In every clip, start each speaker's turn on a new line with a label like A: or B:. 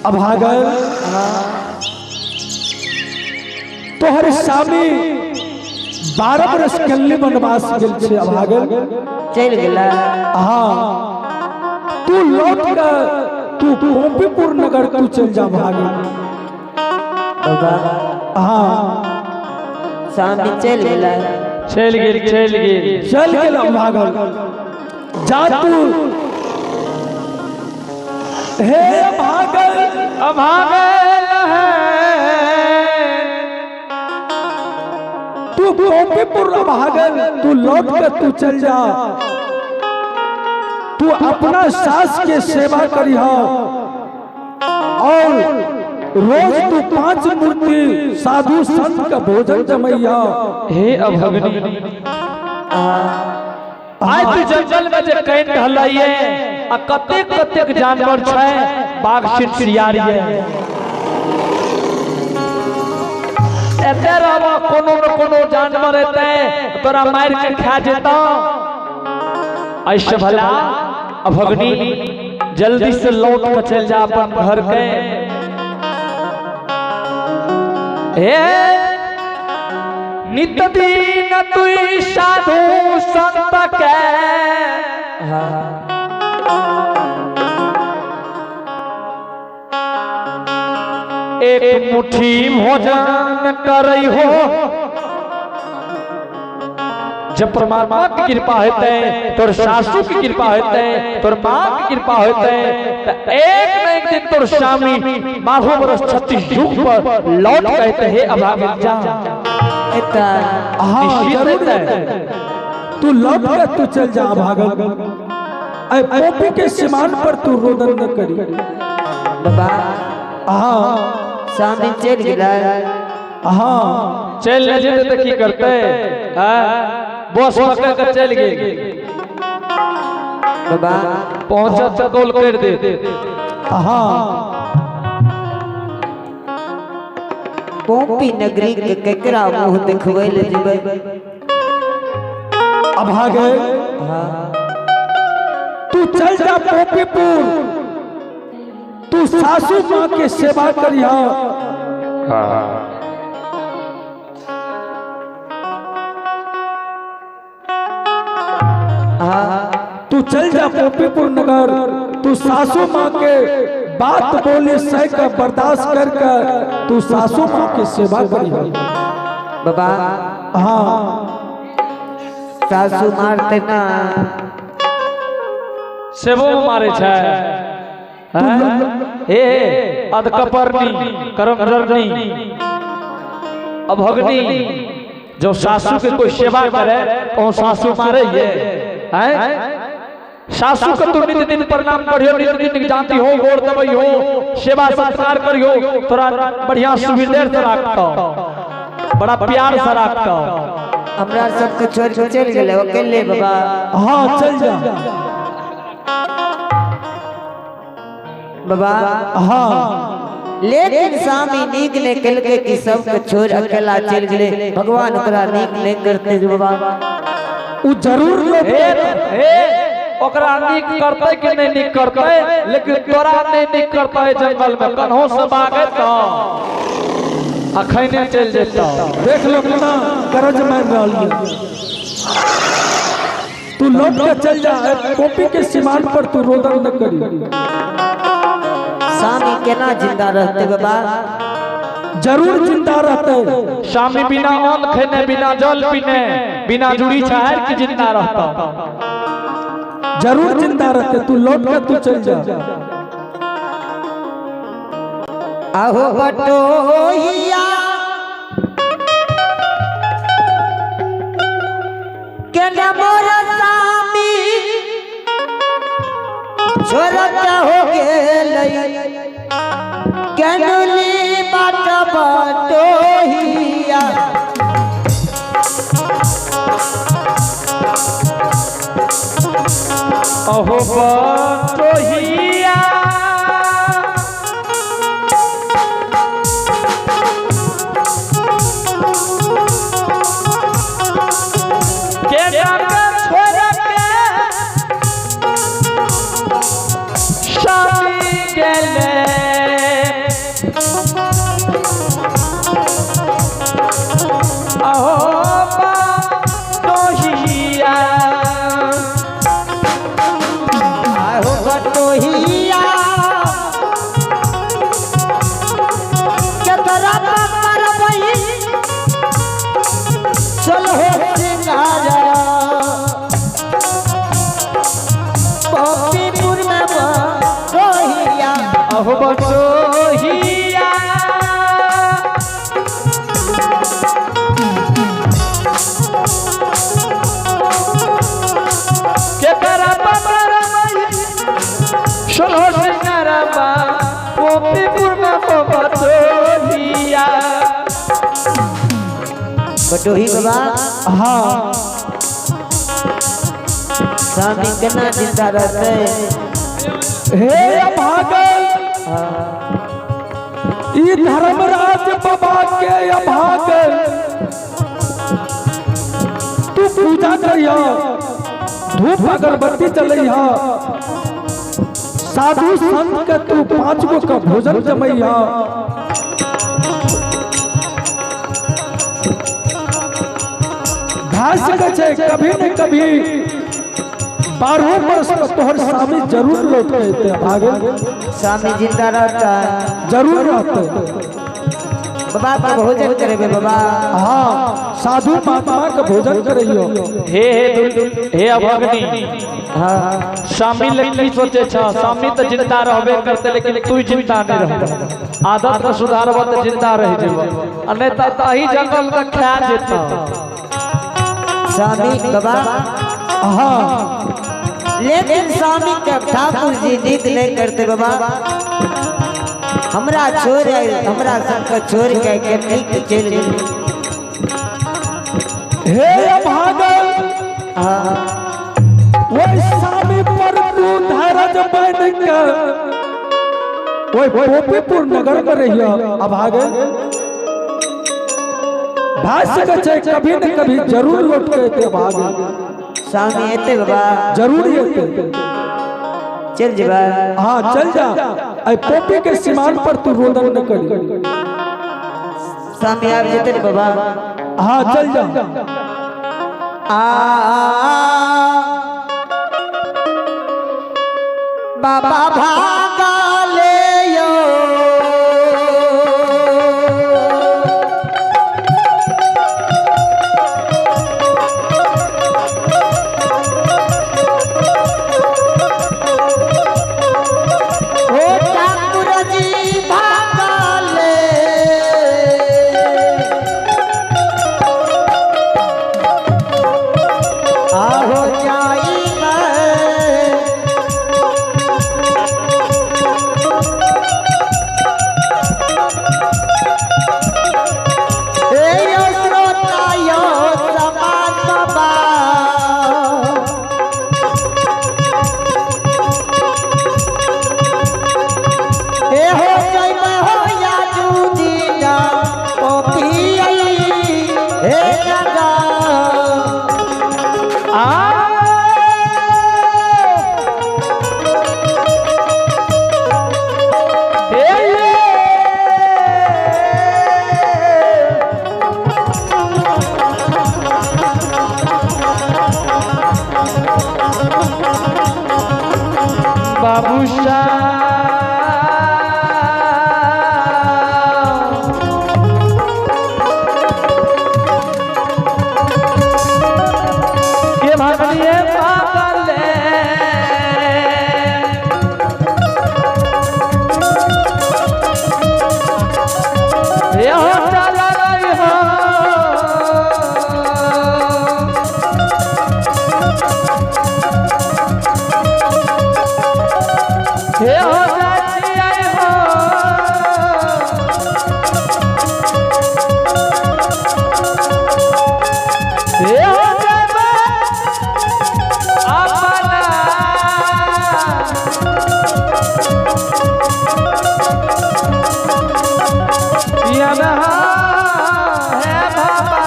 A: अभागल तोहर स्वामी 12 बरस कल्ली वनवास गेल छे अभागल।
B: चलि गेला।
A: हाँ, तू लौट के तू पोपीपुर नगर तू चल जा भागल।
B: बाबा
A: हाँ
B: स्वामी चलि गेला।
C: चलि गेल, चलि गेल,
A: चल गेल अभागल। जा तू हे अभागल,
C: अभागल है
A: तू पोपीपुर अभागल, तू लौट के तू चल जा। तू अपना सास के सेवा करिह और रोज तू 5 मूर्ति साधु संत का भोजन जमैया।
C: हे अभगनी, आइ तू जंगल में जे can ढलैये आ कतेक कतेक जानवर छै, बाघ सिर ये एते रहबा कोनो न कोनो जानवर एते तोरा मार के खा जेतौ। ऐसे भला अभगनी जल्दी से लौट के चल जा अपन घर के। हे नित दिन तू साधु संत के एक मुट्ठी भोजन करई हो। जब परमात्मा की कृपा होते, तोर सासू की कृपा होते, तोर माँ की कृपा होते, तो एक न एक दिन तोर स्वामी 12 बरस 36 युग पर लौट कहते हैं अभागल जा।
A: हाँ जरूर तू लौट के तू चल जा अभागल। ऐ पोपी के सीमान पर तू रोदन न करी।
B: बाबा
A: हाँ
B: स्वामी चल गेला।
A: हाँ
C: चल न जेते तो की करते, बस पकड़ के चल गए।
B: बाबा
C: पहुंचत तो कॉल कर दे।
A: हाँ
B: पोपी नगरी के केकरा मुंह देखबै ले जेबै।
A: अभागल तू चल जा पोपीपुर, तू सासू माँ के सेवा करिहा। तू चल जा पोपीपुर नगर, तू सासू माँ के बात बोले सह कर बर्दाश्त कर कर तू सासू माँ के सेवा करिहा।
B: बाबा
A: हाँ
B: सासू मारते ना
C: सेवो मारे छे। हे अधकपरनी करमजरनी अभगनी, जो सासू के कोई सेवा करे तो सासू मारे ये हैं। सासू के तू नित दिन प्रणाम करियो, नित दिन जानती हो, गोड़ दबई हो, सेवा सत्कार करियो, तोरा बढ़िया सुविधा से राखतो, बड़ा प्यार से राखतो।
B: हमरा सबके छोड़ के चल गेले अकेले बाबा।
A: हाँ चल जा
B: बाबा।
A: हाँ
B: लेकिन स्वामी नीक ने कलके कि सबके छोड़ अकेला चल गेले। भगवान ओकरा नीक नहीं करते बाबा।
A: उ जरूर लोग
C: हे ओकरा नीक करते कि नहीं नीक करते, लेकिन तोरा नहीं नीक करते। जंगल में कन्हो से बागे तो अखने चल जेतो।
A: देख लो कितना गरज मार रहल है। तू लौट के चल जा, पोपी के सीमान पर तू रोदन न करी।
B: स्वामी केना जिंदा रहते बाबा?
A: जरूर जिंदा रहते।
C: स्वामी बिना अन्न खेने, बिना जल पीने, बिना जुड़ी छायर के जिंदा रहता।
A: जरूर जिंदा रहते, तू लौट के तू चल जा।
B: आहो बटोहिया केना मोर स्वामी छोड़ हो गेलै, केनुली बाट बटोहिया।
C: अहो बटोहिया के छोड़ के स्वामी गेलै।
B: बटोहिया केकरा करबई चलो सिंगारा पपीपुर में बटोहिया
C: अहो बटोहिया केकरा पकड़बई सोलह सिंगारबा गोपीपुर में बटोहिया।
B: बटोही बाबा
A: हाँ
B: स्वामी केना जिंदा रहते।
A: हे अभागल, ई धर्मराज बाबा के अभागल, तू पूजा करिया, धूप अगरबत्ती जलैहा, साधु संत के तू 5 गो का भोजन जमैहा। भै सकै छै कभी न कभी 12 वर्ष पर तोहर स्वामी जरूर लौट के अयतै अभागल।
B: स्वामी जिंदा रहता है।
A: जरूर रहते।
B: बाबा का भोजन करेबे बाबा।
A: हाँ, साधु महात्मा के भोजन करैयो।
C: हे हे दुल हे अभगनी,
B: हाँ
C: स्वामी लक्ष्मी सोचे छ स्वामी तो जिंदा रहबे करते, लेकिन तू जिंदा नहीं रहबे। आदत न सुधारब तो जिंदा रह जेबे, आ नहीं तो ताही जंगल में खा जेता।
B: स्वामी बाबा
A: हाँ
B: लेकिन स्वामी के ठाकुर जी नींद नहीं करते बाबा। हमरा छोड़ हमरा सबके छोड़ के के चल गेल।
A: हे अभागल,
B: हाँ
A: ओहि स्वामी पर तू धैर्य बन के ओहि गोपीपुर नगर में रहियो अभागल। भै सकै छै कभी न कभी जरूर लौट के अयतै अभागल।
B: स्वामी एते बाबा
A: जरूर अयतै।
B: चल जेबा।
A: हाँ चल जा, अइ पोपी के सीमान पर तू रोदन न करी।
B: स्वामी आबि जेतै ने बाबा।
A: हाँ चल जा।
B: आ बाबा भागा ले यो ओ ठाकुर जी भागा ले आहो जाई मैं ए यो श्रोता यो समान बाबा ए हो जय मैं हो या जूदीना पोपी हे नगा
C: आ हे ये बाबू शाह के भगनिए पागल ये हो चला रही हो हे हो जाती आई हो हे हो जाबे अपना यमहा है बाबा।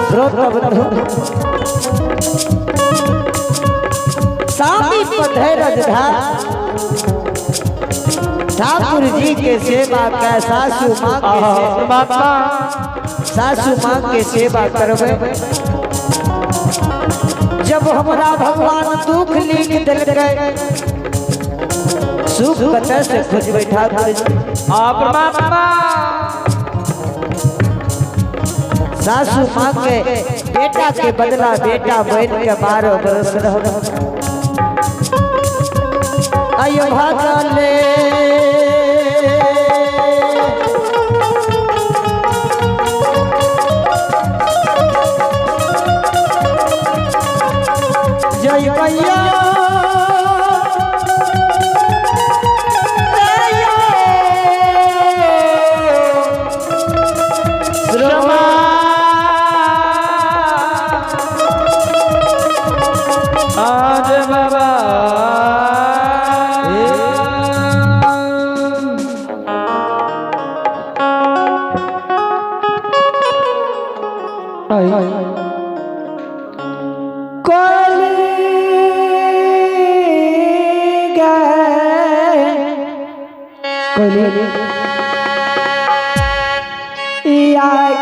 B: श्रोता बंधु स्वामी पधरज धार ठाकुर जी के सेवा का सासू माँ के सेवा,
C: परमात्मा
B: सासू माँ के सेवा करबे। जब हमरा भगवान दुख लिख दिलकै, सुख कतऽ से खोजबै ठाकुर जी?
C: आ परमात्मा।
B: सासू माँ के बेटा के बदला बेटा बन के 12 बरस रह। आयो भागले जय मैया
C: क्षमा आज बाबा।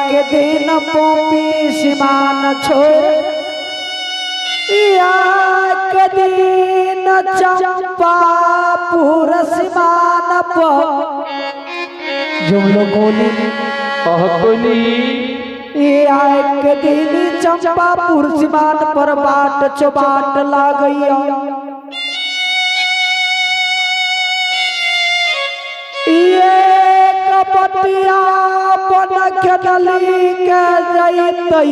A: के दिन पोपी सीमान छोड़, या के दिन चंपापुर सीमान पर जुमलो गोली।
C: कोली।
A: या के दिन चंपापुर सीमान पर बाट चौबाट लागैया। ये कपटिया बन के नली के जैतै,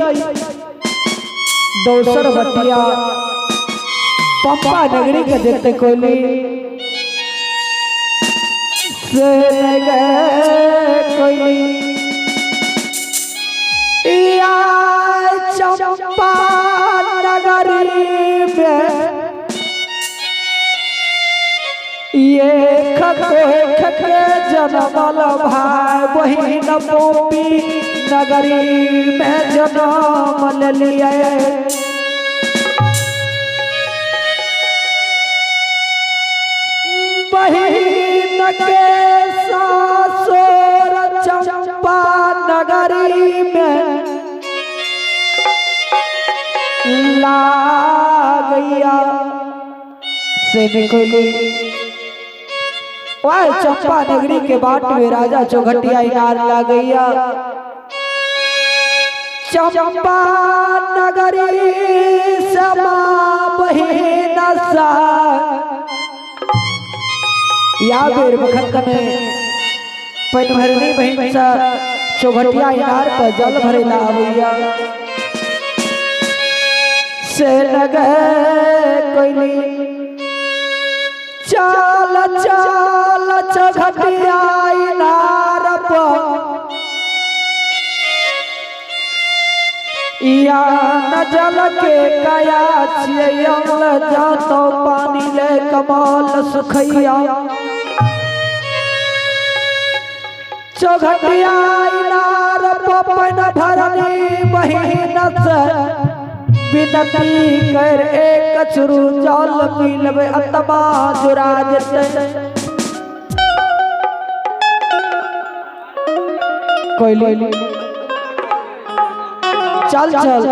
A: दोसर बटिया पंपा नगरी के देखते कोली से गए कोली। या चंपा नगरी में ये खको खके जनमल भाई बहिन पोपी नगरी में जन्म लिए। बहिन के सासुर चंपा नगरी में लागैया से निकली। वह चंपा नगरी के बाट में राजा चौखटिया इनार लागैया। चंपा नगरी समा बहिन सा या बेर बखत में पन भरनी बहिन सा चौखटिया इनार पर जल भरे ला आवैया से लगे कोइली। चल चल चौखटिया इनार पर या न जल के कया छियै जातो पानी ले कमाल सुखैया। चौखटिया इनार पर पन भरनी बहिन से विनती कर एक चुरू जल पी लेबै अतमा जुरा जेतै। कोइली चल चल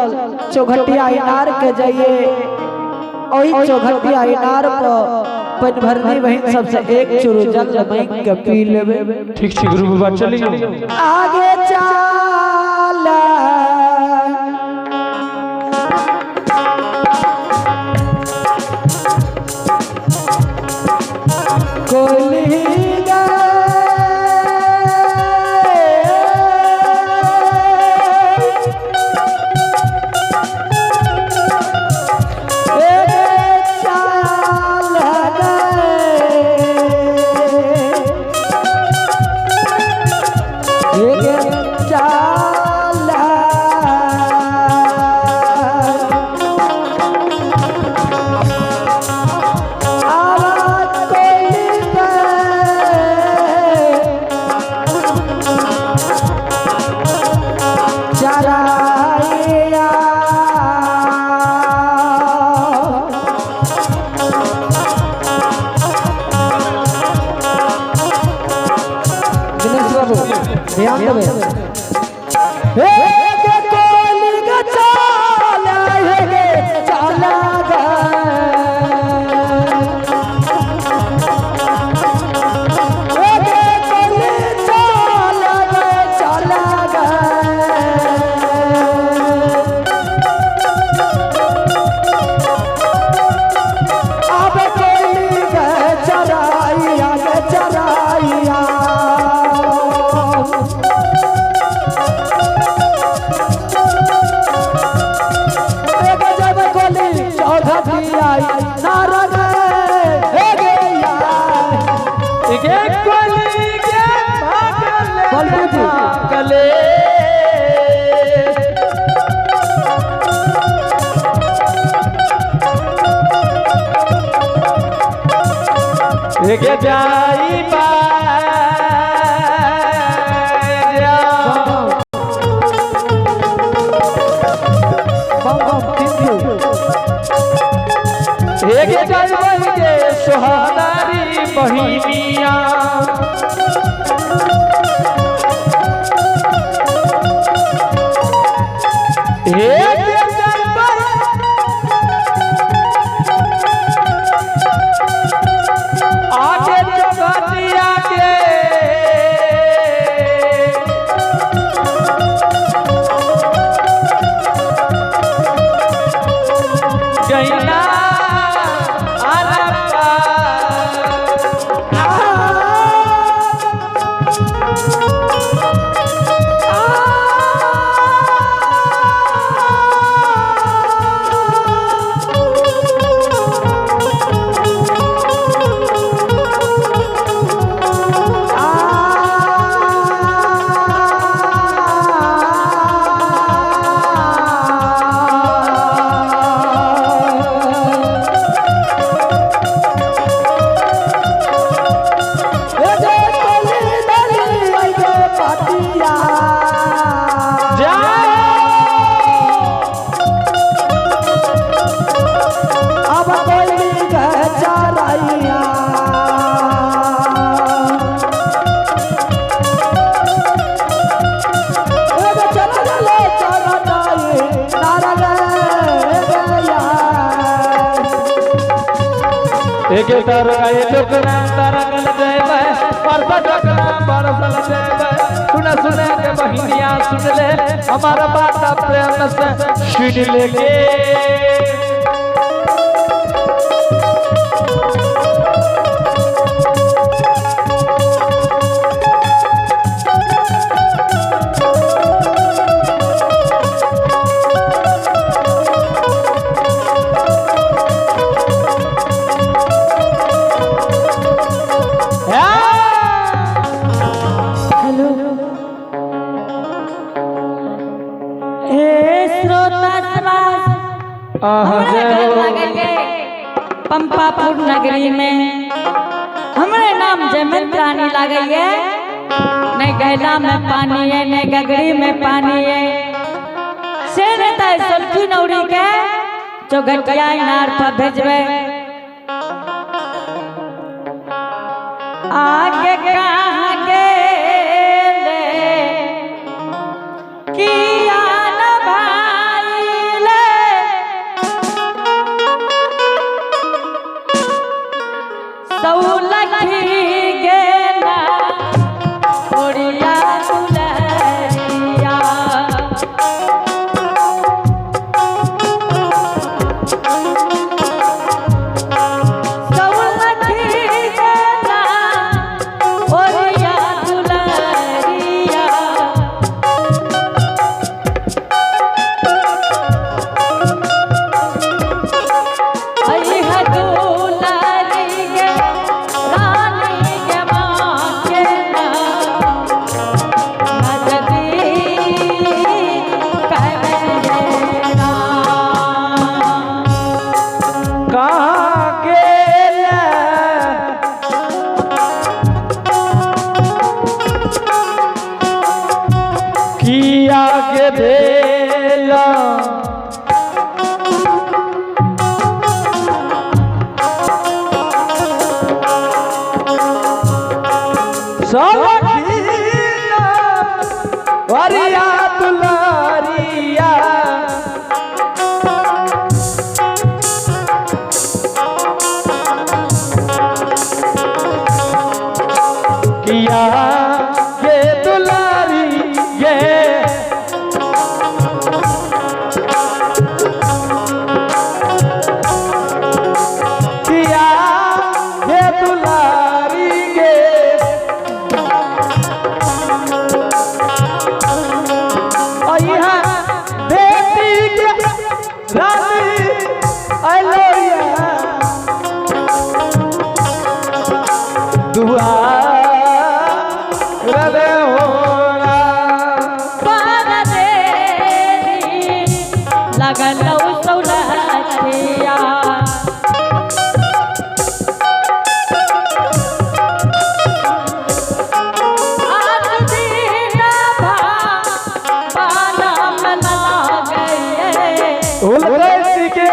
A: चौखटिया इनार के जाइए, ओही चौखटिया इनार पर पन भरनी बहिन सबसे एक चुरू जल मांग के पी लेबै।
C: ठीक छै गुरु बाबा, चलिए
A: आगे चल। कोली चराइया। ध्यान देवे। हे गे कोली गे चाल, हे गे चाल गे, हे गे कोली चाल गे चाल गे। अब कोली गे चराइया गे चराइया। एक जब कोली चौधरी आई नारद हे गे यार।
C: गे कोली गे भागले
A: बलबू जी।
C: भागले। गे जाई बाजा।
A: बम बम thank you.
C: एक जाई गे सोहनारी बहिनिया। एक जाई आगे चौघटिया के गैना आला।
A: अब कोई चराइया।
C: एक तरंग चोकना तरंगल देवे परसा चोकना बरसल देवे। सुन सुन के बहिनिया सुन ले हमारा बात प्रेम से सुन ले के।
D: हेलो हे श्रोता समाज, हमरे घर लागल गए पंपापुर नगरी में। हमरे नाम जयमंत रानी लागल है। नहीं गैला में पानी है, नहीं गगरी में पानी है। से रहता है सलकी नौरी के चौघटिया इनार पर भेजबे। आगे कहाँ गेले किया न भाईले, सौलखी गेला ओरिया दुलरिया। सौलखी गेला ओरिया दुलरिया। आई है दुलारी गे रानी गे माँ के ना नजदी करे राम।
C: कहाँ गेले किया के भेला सब
D: लागल सौरथिया। आज दिन पाना में लागैये।
C: हुलकैसी के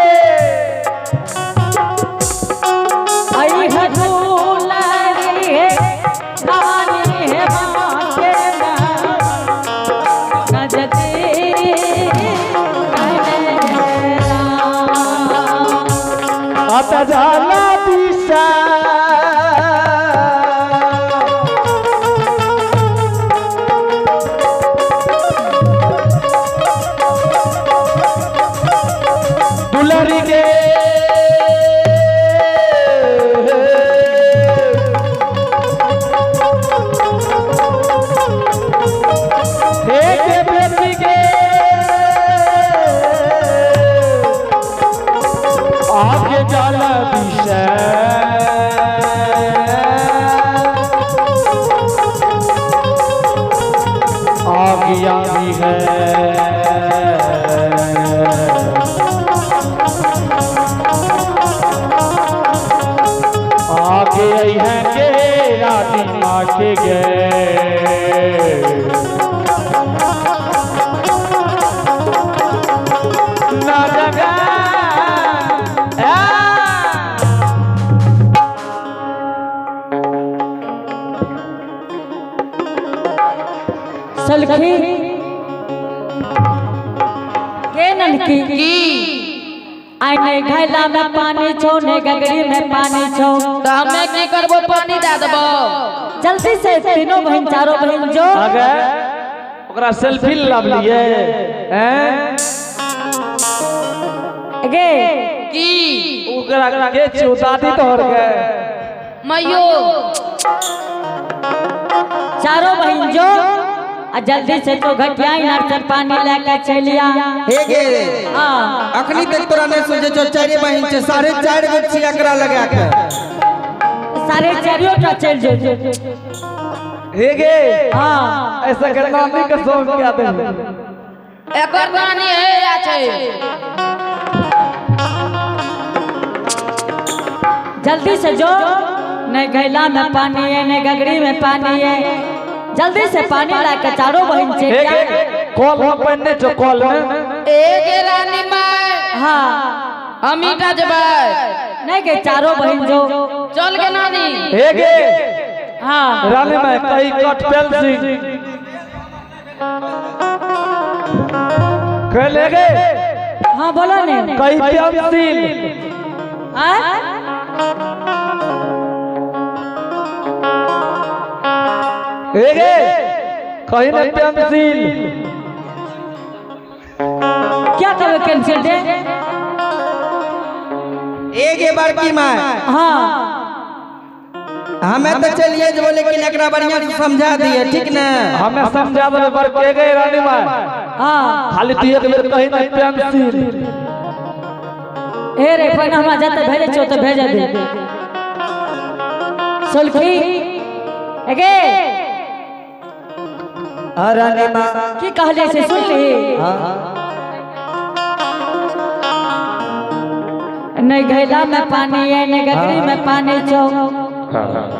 D: आई हजूलरी है रानी है बाके नजदी
C: आता जाला दिशा दुलरी के एक बेटी के आगे जाला दिशा आगे आवी है आगे आई है के रानी माँ के गए ना जगा आ।
D: सलखी के ननकी
E: की
D: आई नहीं घैला में पानी छो ने गगरी में पानी छो।
E: तो हमें की करबो पानी दे देबो।
D: जल्दी से तीनों बहन चारों बहन जो
C: आगे ओकरा सेल्फी लब लिए हैं
D: गे
E: की
C: ओकरा के छियो दादी तोहर के
E: मैयो
D: चारों बहन जो आ जल्दी से तो घटिया इनार से पानी लेके चलिया।
F: हे गे
D: हाँ
F: अखनी तक तोरा नहीं सुझे छौ चारि बहिन छै 4.5 गो छी एकरा लगा के
D: साढ़े चारियो टा चल जो।
C: हे गे
D: हाँ
C: ऐसा के नानी के सौंप क्या दे
E: एकर नानी हे या छै।
D: जल्दी से जो नहीं घैला में पानी है नहीं गगरी में पानी है जल्दी से पानी लाके चारों बहन
C: हे
D: चलिया।
C: गे कॉल में पहनने छो कॉल में
E: ए गे रानी माय
D: हाँ
E: हम ईटा जेबै।
D: नहीं गे चारों बहन जो
E: चल गे नानी।
C: हे गे
D: हाँ
C: रानी में कई कट पेंसिल खेले गे
D: हाँ बोलो ने
C: कई पेंसिल
D: हाँ?
C: हे गे कहीं ना पेंसिल
D: क्या कहे कैंसिल दे।
F: ए गे बड़की माय
D: हाँ
F: हमें तो चलिए जेबो लेकिन एकरा बढ़िया से समझा दिए ठीक ने।
C: हमें समझा देबे पर के गए रानी माय
D: हाँ
C: खाली तू एक बेर कहीं ना पेंसिल
D: हे रे पहले हमरा जते भेजे छो तो भेजे दे। सुलखी एगे
B: हाँ रानी माँ
D: की कहले से सुन ली।
B: हाँ
D: नहीं घैला में पानी है नहीं गगरी में पानी छो।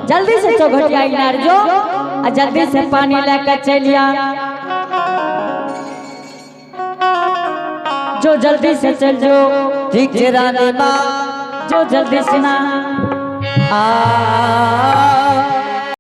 D: जल्दी से चो घटिया इनार जो आ जल्दी से पानी लेके चलिया। जो जल्दी से चल जो
B: ठीक छे रानी माँ
D: जो जल्दी से ना
B: आ